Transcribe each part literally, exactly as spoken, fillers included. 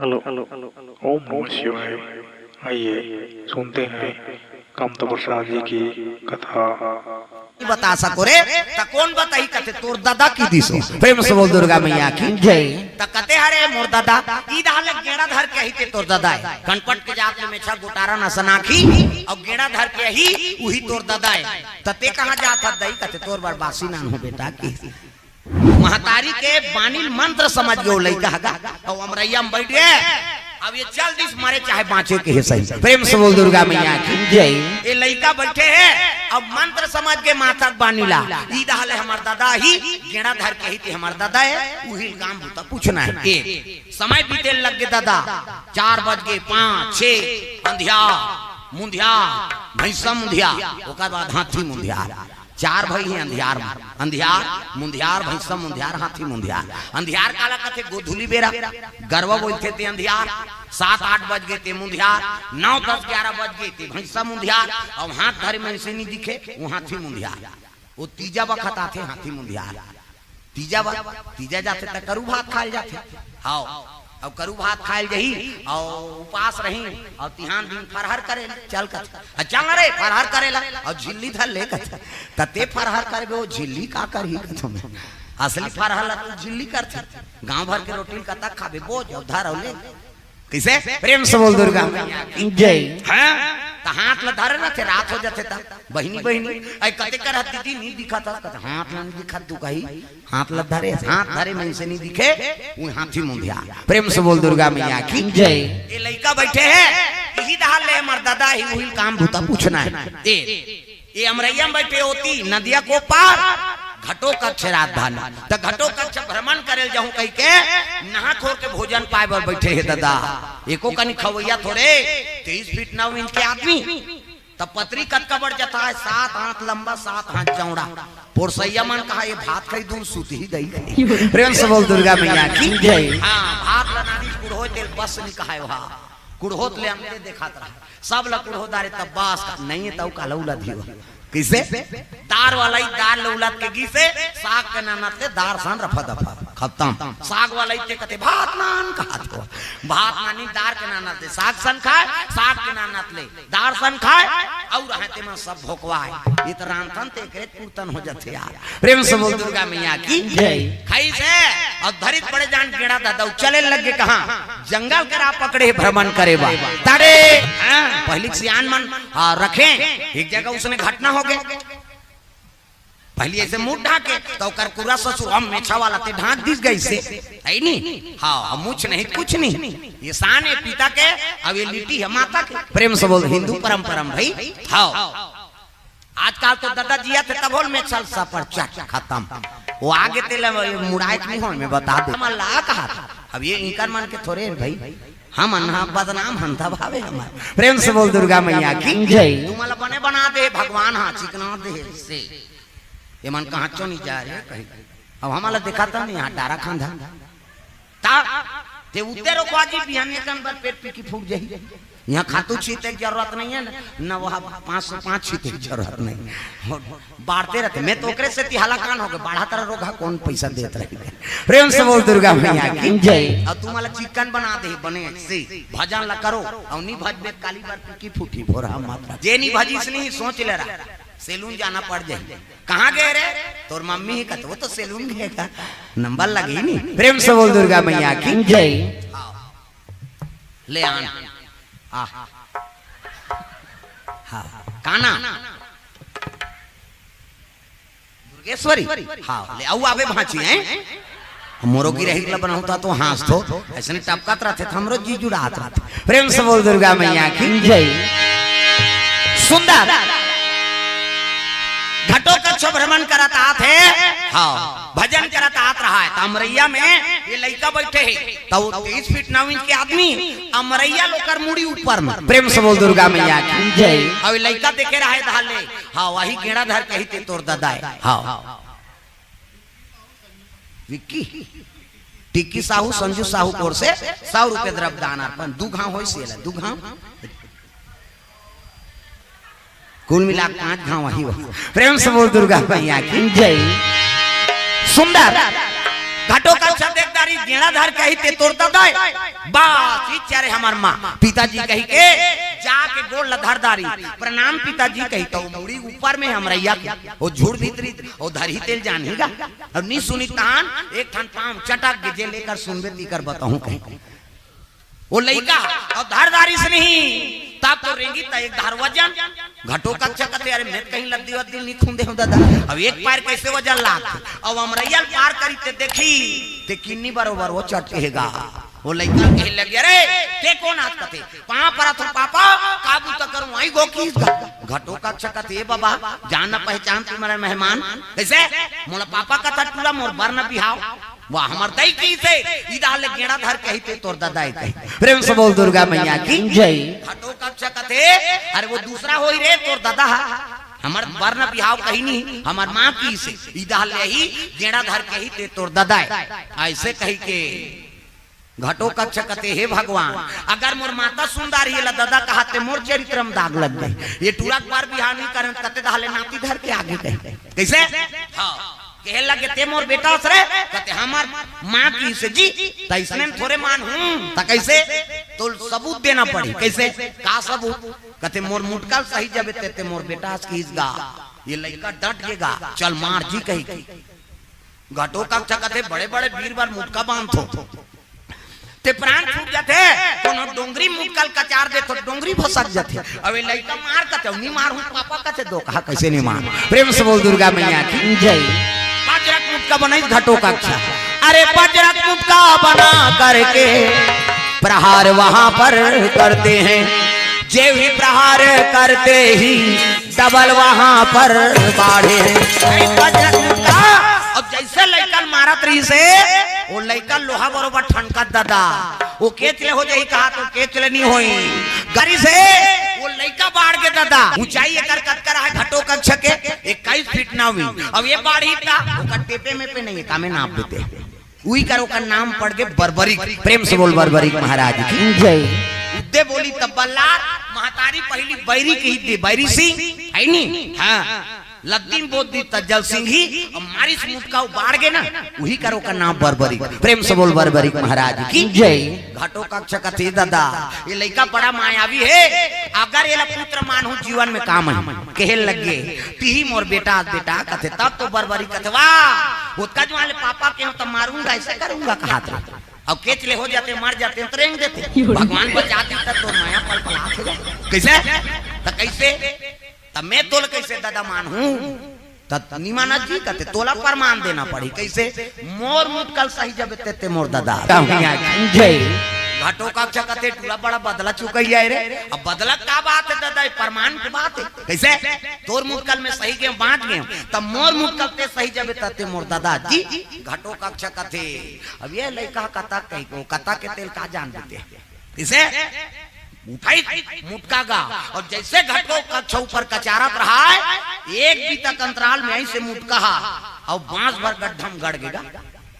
Hello. ओम नमः शिवाय। आइए, सुनते हैं कामता प्रसाद जी की कथा। बता सको रे, त कोन बताही? कथे तोर ददा किहिस हो। प्रेम से बोल दुर्गा मैया की जय। त कथे हरे मोर ददा, ई दहा ले गेंड़ा धर के आही ते तोर ददा ए। कनपट के जात ले मेछा गोटारन असन आँखी, अउ गेंड़ा धर के आही, उही तोर ददा ए। त ते कहाँ जात हस दई? कथे तोर बर बासी लानहूँ बेटा किहिस। महतारी के बानी ल मंत्र समझ गे ओ लइका ह गा, अउ अमरइया म बइठ गे। अब ये चल दिस, मरे चाहे बाँचे के हे सही। प्रेम से बोल दुर्गा मैया की जय। ये लइका बइठे हे, अब मंत्र समझ गे माता के बानी ला, ई दहा ले हमर ददा आही, गेंड़ा धर के आही ते हमर ददा ए, उही ल काम बूता पूछना हे। ए, समय बीते लग गे ददा, चार बज गे, पाँच, छे, अंधियार, मुंधियार, भैंसा मुंधियार, ओकर बाद हाथी मुंधियार। चार भई हे अंधियार म, अंधियार, मुंधियार, भैंसा मुंधियार, हाथी मुंधियार। अंधियार काला कथे? गोधूली बेरा, गरवा बोलथे ते अंधियार। सात आठ बज गे ते मुंधियार, नौ दस ग्यारह बज गे ते भैंसा मुंधियार, अउ हाथ धरे मइनसे नी दिखे, वो हाथी मुंधियार। वो तीजा बखत आथे हाथी मुंधियार। तीजा बर, तीजा जाथे त करू भात खाय ल जाथे। हव, अउ करू भात खाय ल जाही, अउ उपास रही, अउ तिहान दिन फरहर करे ल चल कथे। अ, चल न रे, फरहर करे ला, अउ झिल्ली धर ले कथे। त ते फरहर करबे, ओ झिल्ली का करही कथों मैं। असली फरहर ला तो झिल्ली करथे। गाँव भर के रोटी ल कतक खाबे, बोझ, अउ धर, अउ ले। कइसे? प्रेम से बोल दुर्गा मैया की जय। हाँ? त हाथ ल धरे रथे, रात हो जाथे त, बहिनी, बहिनी, अई कते करत दीदी, नी दिखत हस, कथे, हाथ ल नी दिखत तू कही, हाथ ल धरे, हाथ धरे मइनसे नी दिखे, वो हाथी मुंधियार। प्रेम से बोल दुर्गा मैया की जय। ये लइका बइठे हे, इही दहा ले हमर ददा आही, उही ल काम बूता पूछना हे। ए, ये अमरइया म बइठे ओती, नदिया को पार, घटोत्कच राजधानी। त घटोत्कच भ्रमण करे ल जाहूँ कहिके, नहा खोर के भोजन पाय बर बइठे हे ददा। एको कनी खवइया थोरे, तेईस फीट नौ इंच के आदमी। त पतरी कतका बढ़ जाथा हे, सात हाथ लंबा, सात हाथ चौड़ा। पोरसइया मन कहा, ये भात खाही दूर सुतही दई। प्रेम से बोल दुर्गा मैया की जय। हाँ, भात ल नानी कुड़हो तेल बस नी कहाय हा। कुड़होत ले अंते देखात रहा। सब ल कुड़हो दारे तब बस का, नहीं हे तउ काला उला दियो। कइसे? दार वाला ही दार ल उलद के गीसे, साग के नानत ले दार सान रफा दफा। खतम। साग वाला ही ते कथे भात नान कहात हो। भात नानी दार के नानत ले साग सन खाय, साग के नानत ले दार सन खाय, अउ रहे ते मन सब भोकवाय। ये त रांधथन ते एकरे कुर्तन हो जाथे यार। प्रेम से बोल दुर्गा मैया की जय। खाइस हे, अउ धरिस बड़े जान गेंड़ा ददा, अउ चले लगे कहाँ? जंगल के राह पकड़े भ्रमण करे बर। तारे, हाँ, पहिली सियान मन, हाँ, रखे, एक जगह उसने घटना हो गे। पहिली अइसे मुँह ढाँके, त ओकर कुरा ससुर, हम मेछा वाला ते ढाँक दिस गइसे, हे नी? हाँ, अब मुछ नहीं, कुछ नहीं। ये सान हे पिता के, अब ये लिट्टी हे माता के। प्रेम से बोल, हिंदू परंपरा म भई। हाँ। आजकल तो ददा जियत हे तभो ल मेछा ल सपर चट खतम। वो आगे तेला मुड़ाय के नी होय, मैं बता देंव। हमन ला कहा, अब ये इंकर मन के थोरे हे भई। हमन हा बदनाम हन तब हवे हमर। प्रेम से बोल दुर्गा मैया की जय। तुमन ला बने बना दे भगवान हा, चिकना दे से। ये मन कहाँ चो नी जाय रे कही। अब हमन ला देखात नी, यहाँ डारा खांधा। त ते उत्ते रोकवा जी, बिहान के कन बर पेट पीकी फूट जाही। यहाँ खातू छीते के जरूरत नहीं हे ना, ना वहाँ पाँच सौ पाँच छीते के जरूरत नहीं। बाढ़ते रहिथे। मैं तो ओकरे सेती हलाकान हो गे, बाढ़ा तरा रोगहा कोन पइसा देत रही। प्रेम से बोल दुर्गा मैया की जय। अउ तुमन ला चिकन बना दे बने से भजन ला करो, अउ नी भजबे काली बर पीकी फूटी भोरहा माता। जे नी भजिस नी सोच ले रहा, सैलून जाना पड़ जाही। कहाँ गे रे? तोर मम्मी ही कथे, वो तो सैलून गे हे का, नंबर लगही नी। प्रेम से बोल दुर्गा मैया की जय। हाँ। ले आन। आ। हाँ। काना। दुर्गेश्वरी। हाँ, ले अउ आबे भांची हैं। मोरो गिरही ला बनाहूँ त तो हाँसथो। अइसने टपकत रहिथे त हमरो जी जुड़ात रहिथे। प्रेम से बोल दुर्गा मैया की जय। सुंदर। घटोत्कच भ्रमण करत आत हे। हाँ, भजन करत आत रहा हे। त अमरइया में ये लइका बइठे हे। त वो तेईस फीट नौ इंच के आदमी, अमरइया ल ओकर मुड़ी ऊपर में। प्रेम से बोल दुर्गा मैया की जय। अउ ये लइका देखे रहा हे धाले। हाँ, वही गेंड़ा धर के आही ते तोर ददा ए। हाँ। विक्की, टिक्की साहू, संजू साहू कोर से सौ रुपये द्रव्य दान अर्पण। दू घाव होइस एला, दू घाव। कुल मिला के पाँच घाव आही हो। प्रेम से बोल दुर्गा मैया की जय। सुंदर। घटोत्कच देख दारी गेंड़ा धर के आही ते तोर ददा ए। बस, इच्छा रे हमर माँ। पिताजी कही के, जाके गोड़ ल धर डारी। प्रणाम पिताजी कही, त मुड़ी ऊपर में हमरइया के, ओ झूठ भीतरी, ओ धरही तेल जानही गा। अब नी सुनी तहान, एक ठन पाँव चटक के जे लेकर सुनबे तीकर बताहूँ कही। ओ लइका, अब धर डारिस नहीं, तब तो रेंगी त एक धार वजन। घटोकच्छ कथे, "अरे, मैं कहीं लद्दी वद्दी नहीं खूंदे हूँ दादा।" अब एक पैर कैसे वजन लाग? अब अमरैया ल पार करी ते देखी, ते किन्नी बरोबर वो चट के हेगा। वो लइका कहे लगे, "अरे, ते कोन आत?" कथे, "पाँव परत हूँ पापा, काबू त करूँ, आई गो कीस गा।" घटोकच्छ कथे, "ए बाबा, जान पहचान तुम्हारा मेहमान।" "कैसे?" "मोला पापा कथा टूरा, मोर बर न बिहाव।" वाह, हमर दई कीसे, इदा ले गेंड़ा धर के आही ते तोर ददा ए कही। प्रेम से बोल दुर्गा मैया की जय। घटोकच्छ कथे, "अरे वो दूसरा होही रे तोर ददा हा, हमर बर न बिहाव कही नहीं, हमर माँ कीसे, इदा ले ही गेंड़ा धर के आही ते तोर ददा ए।" ऐसे कही के घटोकच्छ कथे, "हे भगवान, अगर मोर माता सुंदर ही ला ददा कहाते मोर चरित्र में दाग लग गई। ये टूरा के बर बिहाव नहीं करन कते दहा ले नाती धर के आगे कही।" कैसे? हाँ। कहे लगे, "ते मोर बेटा हस रे?" कथे, "हमर माँ कीसे जी।" "त इसने में थोरे मान हूँ।" "त कैसे?" "तो सबूत देना पड़ी।" "कैसे?" "का सबूत?" कथे, "मोर मुटका ल सही जबे ते, ते मोर बेटा हस कीस गा।" ये लइका डट गेगा, "चल मार जी" कही के। घटोकच्छ कथे, "बड़े बड़े बीर बर मुटका बांधथो, ते प्राण छूट जाथे, कोनो डोंगरी मुटका ल कचार देथो, डोंगरी भसक जाथे।" अबे लइका मार कथे, "नी मार हूँ पापा" कथे, "दो कहा कैसे नी मार?" प्रेम से बोल दुर्गा मैया की जय। वज्रक मुटका बनाई घटोकच्छ। "अरे वज्रक मुटका बना करके प्रहार वहां पर करते हैं, जे भी प्रहार करते ही डबल वहां पर बाढ़े।" अरे वज्रक मुटका, अब जैसे लइका ल मारत रहिसे, वो लइका लोहा बरोबर ठनकत ददा। वो केच ले हो जाही कहा तो केच ले नहीं होई। गरी से वो लइका बाढ़ गे ददा। ऊंचाई एकर कतका रहा घटोकच्छ के? इक्कीस फीट नौ इंच। अब ये बाढ़ही त ओकर टेपे में पे नहीं है, कामे नाप देते। उही कर ओकर नाम पड़ गे बर्बरीक। प्रेम से बोल बर्बरीक महाराज की जय। उद्दे बोली तब बल्लार, महतारी पहली बैरी कही दे, बैरी सिंह, है नी? हाँ। लद्दी म बोल दी त जल सिंह ही, अब मारिस मुटका बाढ़ गे ना, उही कर ओकर नाम बर्बरीक। प्रेम से बोल बर्बरीक महाराज की जय। घटोकच्छ कथे, "ददा, ये लइका बड़ा मायावी हे, अगर एला पुत्र मानहूं जीवन में काम आही।" कहे लगे, "तिही मोर बेटा, बेटा," कथे, तब तो बर्बरीक कथे, "वाह, ओतका जुवार ले पापा केहेंव त मारूंगा, ऐसे करूंगा," कहात रहे। अब केच ले हो जाते, मर जाते, त रेंग देते। भगवान बचा दी त तोर माया पल पल आथे। कैसे? त कैसे? त मैं तोला कैसे ददा मानहूं? त निमाना जी कथे, "तोला प्रमाण देना पड़ी।" कैसे? "मोर मुटका ल सही जबे ते, ते मोर ददा।" जय। घटोकच्छ कथे, "टूरा बड़ा बदला चुकइया हे रे।" अब बदला का बात हे ददा, ये प्रमाण के बात हे। कैसे? "तोर मुटका ल मैं सही गेंव, बांच गेंव, त मोर मुटका ल ते सही जबे त ते मोर ददा जी।" घटोकच्छ कथे, अब ये लइका कथा कही को, कथा के तेल का जान देते। इसे उठाई मुटका गा, और जैसे घटोकच्छ ऊपर कचारत रहा है, एक बीता के अंतराल में ऐसे मुटका हा, और बांस भर गड्ढा में गड़ गेगा।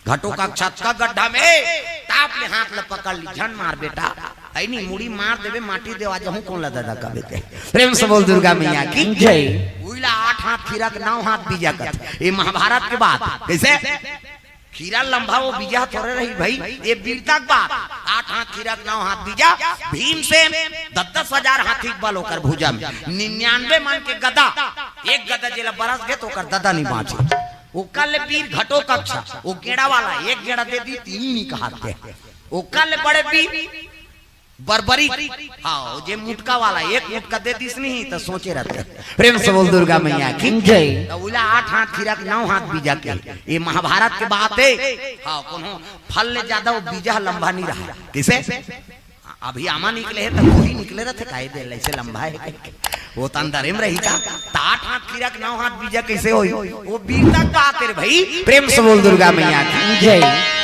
घटोकच्छ का गड्ढा में, ताप ले हाथ ल पकड़ ली, "झन मार बेटा, ऐनी मुड़ी मार देबे, माटी देवा जहूं कोन ला ददा कबे ते।" प्रेम से बोल दुर्गा मैया की जय। उइला आठ हाथ खीरा के नौ हाथ बीजा कथे। ये महाभारत के बात। कैसे? खीरा लंबा, वो बीजा थोरे रही भाई, ये बीरता के बात। आठ हाथ खीरा के नौ हाथ बीजा। भीमसेन दस दस हजार हाथी के बल ओकर भुजा में, निन्यानवे मन के गदा, एक गदा जेला बरस गे त ओकर ददा नहीं बांचे। ओकर ले बीर घटोकच्छ, वो गेड़ा वाला, एक गेड़ा दे दी, तीन नहीं कहाते। ओकर ले बड़े बीर बर्बरीक, हाँ, जे मुटका वाला, एक मुटका दे दिस नहीं, त सोचे रहते। प्रेम से बोल दुर्गा मैया की जय। त उइला आठ हाथ खीरा के नौ हाथ बीजा के, ये महाभारत के बात हे। हाँ, कोनो फल ले ज्यादा वो बीजा लंबा नहीं रहा। किसे? अभी आमा निकले हे, त वही निकले रहते, काहे दे, ऐसे लंबा हे। वो त अंदर में रही का, त आठ हाथ खीरा के नौ हाथ बीजा कैसे होई? वो बीरता के बात हे रे भाई। प्रेम से बोल दुर्गा मैया की जय।